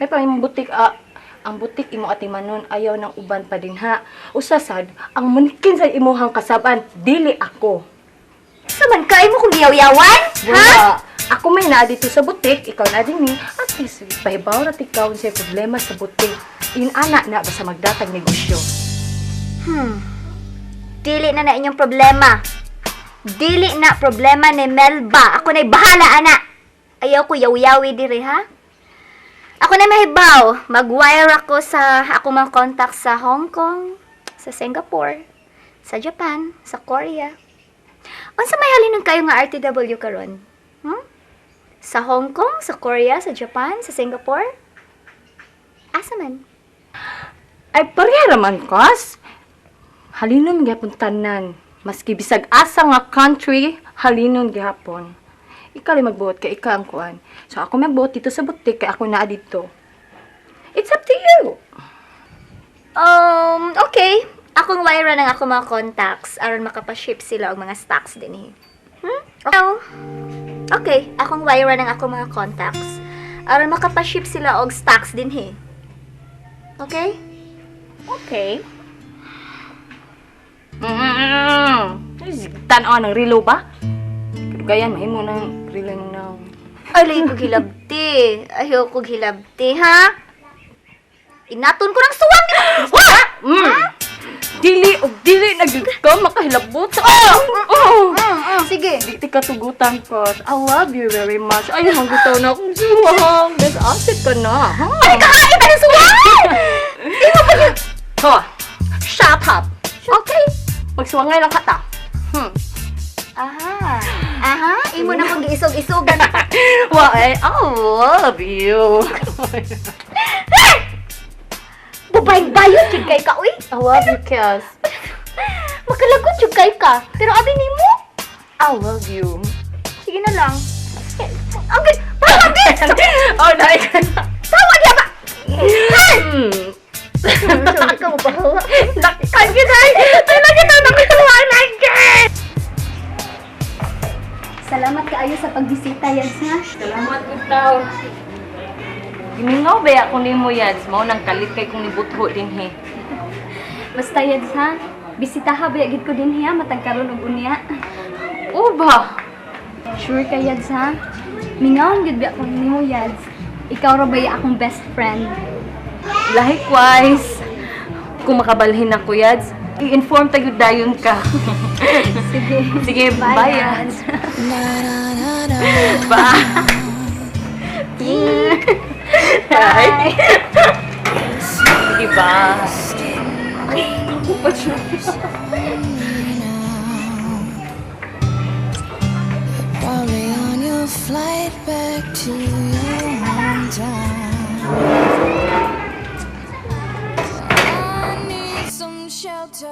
May pa imong butik ah. Ang butik imo atimanon, ayaw ng uban pa din ha. Usa sad, ang munkin sa imuhang kasaban, dili ako. Sa man ka imo kong giyaw-yawan? Ha? Wala. Ako may naa dito sa butik, ikaw na din ni. At least, pahibaw ra ikaw sa problema sa butik. Inana na basta magdatag negosyo. Dili na na inyong problema. Dili na problema ni Melba. Ako na'y bahala, ana. Ayaw ko yaw-yawi diri, ha? Ako na mahibaw. Mag-wire ako sa ako mga contact sa Hong Kong, sa Singapore, sa Japan, sa Korea. Unsa may halinon kayo nga RTW karon? Hmm? Sa Hong Kong, sa Korea, sa Japan, sa Singapore? Asa man? Ay, pareha raman, kas. Halinon gyapon tanan. Maski bisag asa nga country, halinon gihapon. Ikaw rin magbuot kay ikaw ang kuan. So ako magbuot dito sa butik kay ako naa dito. It's up to you. Okay. Akong wire ng ako mga contacts aron makapa-ship sila og mga stocks dinhi. Hmm? Oh. Okay, akong wire ng ako mga contacts aron makapa-ship sila og stocks dinhi. Okay? Okay. Tan-aw ng relo ba? Kadugayan, mahimo ng relo ng naong. Alay ko hilabti. Ayaw ko hilabti, ha? Inaton ko ng suwang di ba? Wa! Mm. Dili og dili na gyud ka makahilabot sa oh! Oh! Sige. Di ka tugutan ko. I love you very much. Ay, manggutaw na akong suwang. Best asset ka na, ha? Ay, kakain pa ng suwang! Imo pa yun. Ha! Shut up! Okay. Magsuwangay lang ka ta. Hmm. Aha. Aha, imo na kong giisog-isugan. Well, I love you. Babayng bayot jud kay ka, uy. I love you, Cass. Makalagot jud kay ka. Pero abi nimo, I love you. sige na lang. Ang gid, tawa gid. Oh, dai ka na. Tawa diya ba? Hmm. Ikaw ba? Ay, ay, ay, nakita nakita na Salamat kaayo sa pagbisita, Yads, ha? Salamat ko tao. Gimingaw ba ako nimo Yads? Mao nang kalit kay kung nibutho dinhi. Basta, Yads, ha? Bisitaha ba gid ko din hiya matag karon og unya. O ba? Sure ka, Yads, ha? Mingawon gid ba ako nimo, Yads? Ikaw ra ba akong best friend? Likewise. Kung makabalhin ako Yads, i-inform tayo dayon ka. Sige. Sige, bye, Bye, Yads. Bye. Bye. Sige, bye. Probably on your flight back to your hometown. I need some shelter.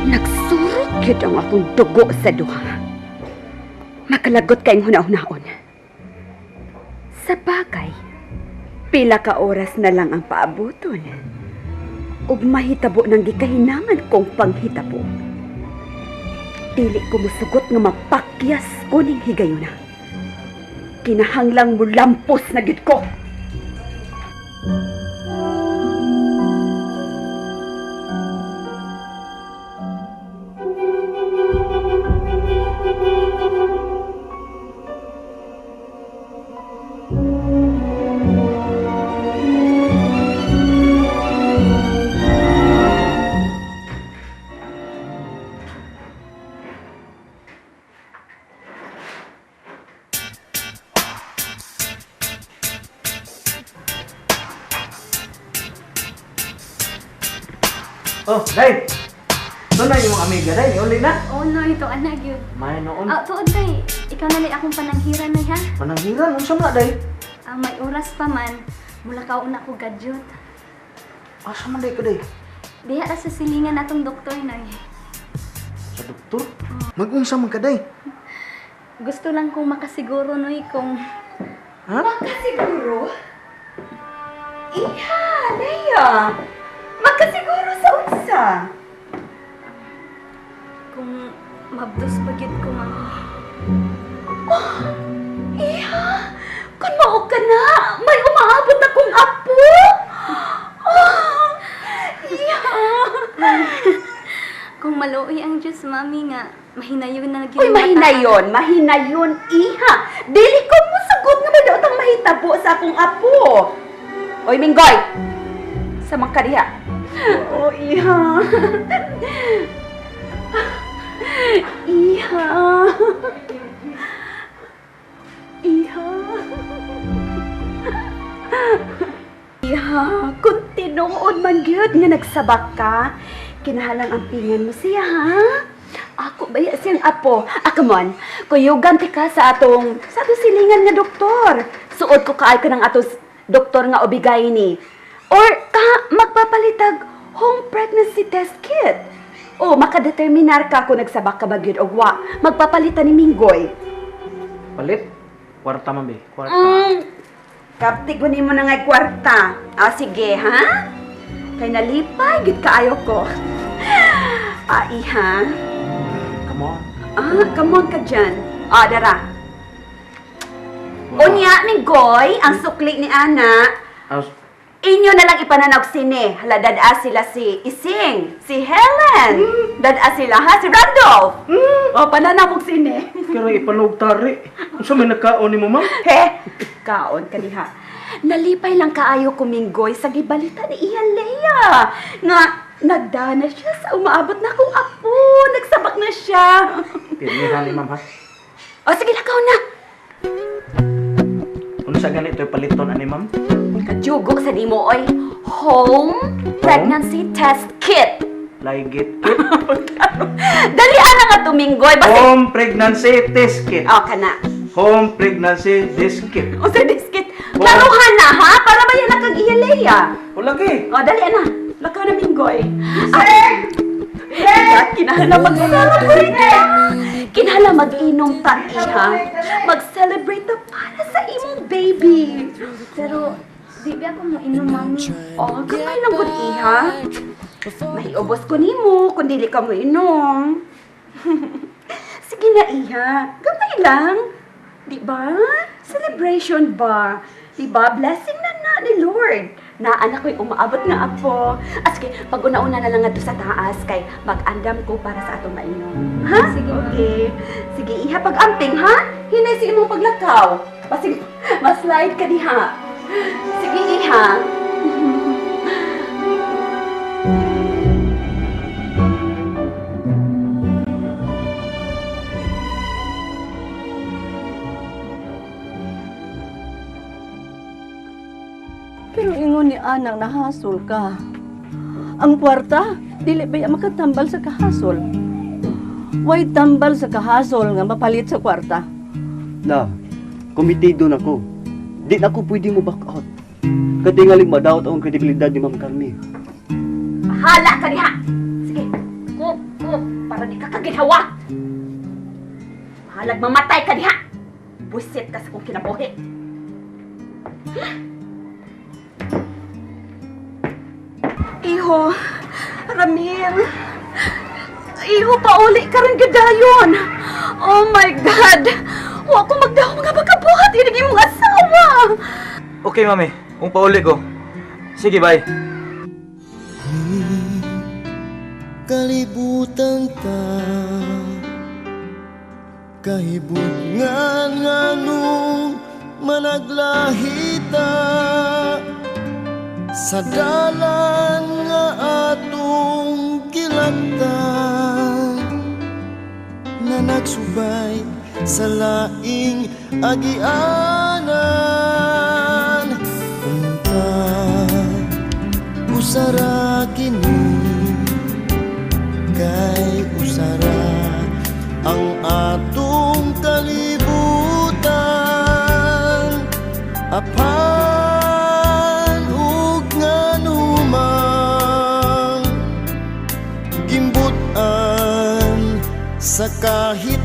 Nagsurot gyud ang akong dugo sa duha. Makalagot kayong huna-hunaon. Sa bagay, pila ka oras na lang ang paabuton. Ug mahitabo ng gikahinangan kong panghitabo. Dili ko musugot nga mapakyas ko ning higayuna. Kinahanglang mulampos na gid ko. Oh, Day! Ito na yung amiga, Day. Uli na. Oh no, ito anak yun. May noon. Ah, tuod day. Ikaw na lang akong pananghiran na ha. Pananghiran, unsa man na, Day? Ah, may oras pa man. Mula ka una ko gadyot. Asa man, Day, ka, Day? Diha ra sa silingan natong doktor na. Sa doktor? Mag-unsa man ka, Day? Gusto lang kong makasiguro noy kung Ha? Makasiguro? Iha, Leia! Makasiguro sa unsa? Kung mabdos pa gyud ko, mami. Oh, Iha! Kung mao ka na, may umaabot akong apo! Oh, iha! Kung maluoy ang Diyos, mami nga, mahinayon na gyud Uy, ang mata. mahinayon, mahinayon, iha! Dili ko mo sagot nga may daot ang mahitabo sa akong apo. Oy, Minggoy! Sa mga kadiha. Oh, iha. Iha. Iha. Iha, kung tinuod man gyud nga nagsabak ka, kinahalang ang pingan mo siya, ha? Ako ba siyang apo? Ah, come on. Kuyugan ti ka sa atong silingan nga doktor. Suod ko kaay ka ng atong doktor nga obigay ni. Or ka magpapalitag home pregnancy test kit. O makadeterminar ka kung nagsabak ka ba gyud og wa. Magpapalitan ni Minggoy. Palit? Kwarta, ma'am, eh. Kwarta. Kapti ko nimo na ngay kwarta. Ah, sige, ha? Kay nalipay, gid kaayo ko. Ah, iha. Come on. Ah, come on ka dyan. Ah, dara. Wow. Unya, Minggoy, ang sukli ni Ana, Ah, inyo na lang ipananaw sine. Hala, dada sila si Ising, si Helen, dada sila ha, si Randolph. O, pananaw mong sine. Pero ipanog tari. Unsa may nagkaon nimo, ma'am? He, kaon ka diha. Nalipay lang kaayo kuminggoy sa gibalita ni Iya Lea. Nga, nagdana siya sa umaabot na akong apo. Nagsabak na siya. Pirmihan ni ma'am, ha? O, sige, lakaw na. Unsa ganito paliton ani, ma'am? Kajugo sa nimo, oy. Home Pregnancy Test Kit. Laygit kit. Dali ana nga tuminggoy. Basta... Home pregnancy test kit. O, kana. Home pregnancy test kit. O, sa diskit. Klaruhan na, ha? Para ba yan kag Iya Lea? O lagi. O, dali ana. Lakaw na, Minggoy. Sir! Sir! Kinahanglan mag-celebrate ta. Kinahanglan mag-inom ta, iha. Mag-celebrate ta para sa imong baby. Pero di ba ako mo inom, mami? Oh, gamay lang gud, iha. Mahiubos ko nimo kung dili ka mo inom. Sige na, iha. Gamay lang. Di ba? Celebration ba? Di ba? Blessing na na ni Lord. Na anak ko'y umaabot nga apo. Ah, sige, pag una-una na lang nga to sa taas kay mag-andam ko para sa atong mainom. Ha? Sige, ma'am. Okay. Sige, iha, pag-amping, ha? Hinay sa imong paglakaw. Basig, maslide ka diha. Sige, iha. Pero ingon ni Anang nahasol ka. Ang kwarta, dili ba makatambal sa kahasol? Way tambal sa kahasol nga mapalit sa kwarta. Na, komitido na ko. Di na ko pwede mo back out. Katingaling madawat ang kredibilidad ni Ma'am Carmi. Bahala ka diha. Sige, go, go, para di ka kaginhawa. Bahalag mamatay ka diha. Busit ka sa kong kinabuhi. Iho, Ramil. Iho, pauli ka rin gadayon. Oh my God! Wa ko magdaw mga pagkabuhat inig imong asawa. Okay, mami. Kung pauli ko. Sige, bye. Kalibutan ta kahibutngan nganong managlahita sa dalan nga atong gilaktan na nagsubay sa laing agianan. Unta usara kini kay usara ang atong kalibutan, apan ug nganumang gimbutan sa kahit